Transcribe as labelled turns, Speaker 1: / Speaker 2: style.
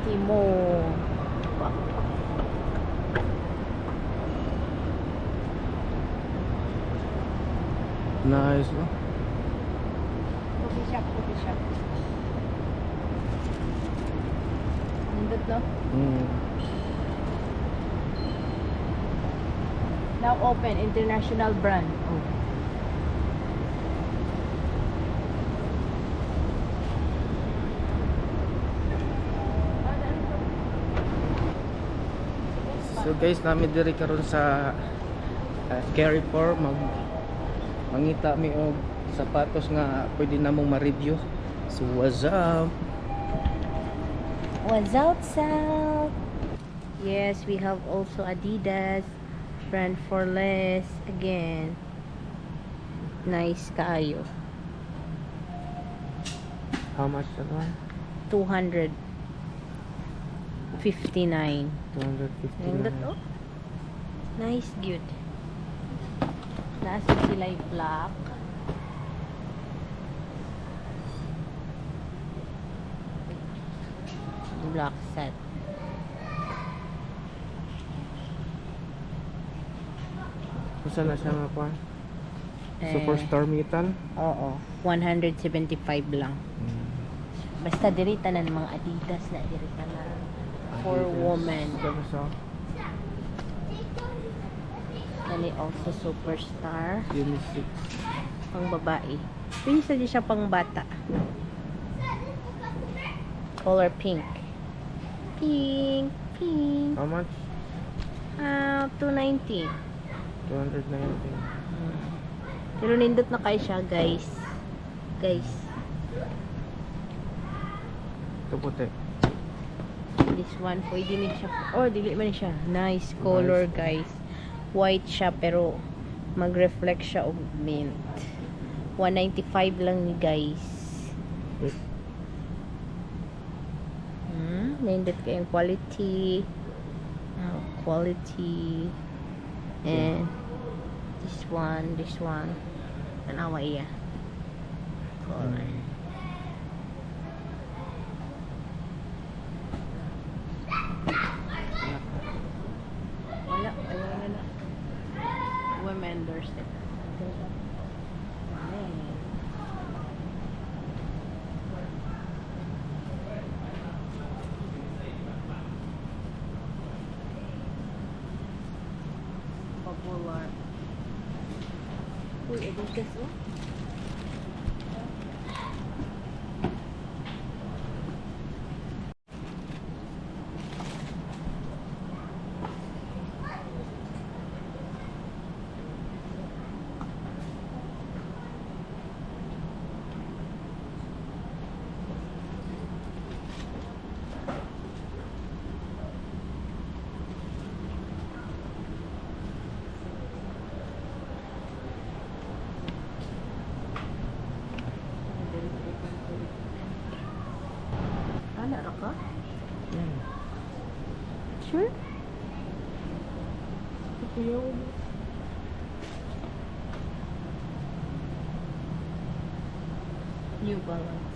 Speaker 1: City Mall. Wow.
Speaker 2: Nice, no?
Speaker 1: Coffee shop, coffee shop. Nindot, no?
Speaker 2: Mm.
Speaker 1: Now open, international brand. Oh.
Speaker 2: So guys, naa mi diri karon sa Carrefour, mangita mi og sapatos nga pwede namong ma-review. So what's up?
Speaker 1: What's up, South? Yes, we have also Adidas brand for less again. Nice kaayo.
Speaker 2: How much that one?
Speaker 1: 259.
Speaker 2: 259.
Speaker 1: Nindot, oh. Nice, good. Naa sad sila yung black. Black set.
Speaker 2: Unsa na siya nga kuan?
Speaker 1: Eh,
Speaker 2: Superstar Metal?
Speaker 1: Oo. 175 lang. Basta diri tanan mga Adidas na diri tanan. For
Speaker 2: Adidas.
Speaker 1: women.
Speaker 2: Ito sa
Speaker 1: Kani also Superstar.
Speaker 2: Unisex.
Speaker 1: Pang babae. Pwede sa siya pang bata. Color pink. Pink. Pink.
Speaker 2: How much?
Speaker 1: Ah, 290.
Speaker 2: 290.
Speaker 1: Pero nindot na kayo siya, guys. Guys,
Speaker 2: Ito puti.
Speaker 1: This one, pwede ni siya. Oh, dili man siya. Nice color,
Speaker 2: Nice.
Speaker 1: Guys. White siya, pero mag-reflect siya og mint. 195 lang ni guys.
Speaker 2: Wait.
Speaker 1: Nindot kayong quality. Ah, quality. And this one, this one. Tanawa iya. Color. Wala, ayaw na na. Women doorstep. Women. Popular. Uy, Adidas, oh. Ana ra ka? Sure?
Speaker 2: Ito yung
Speaker 1: New Balance.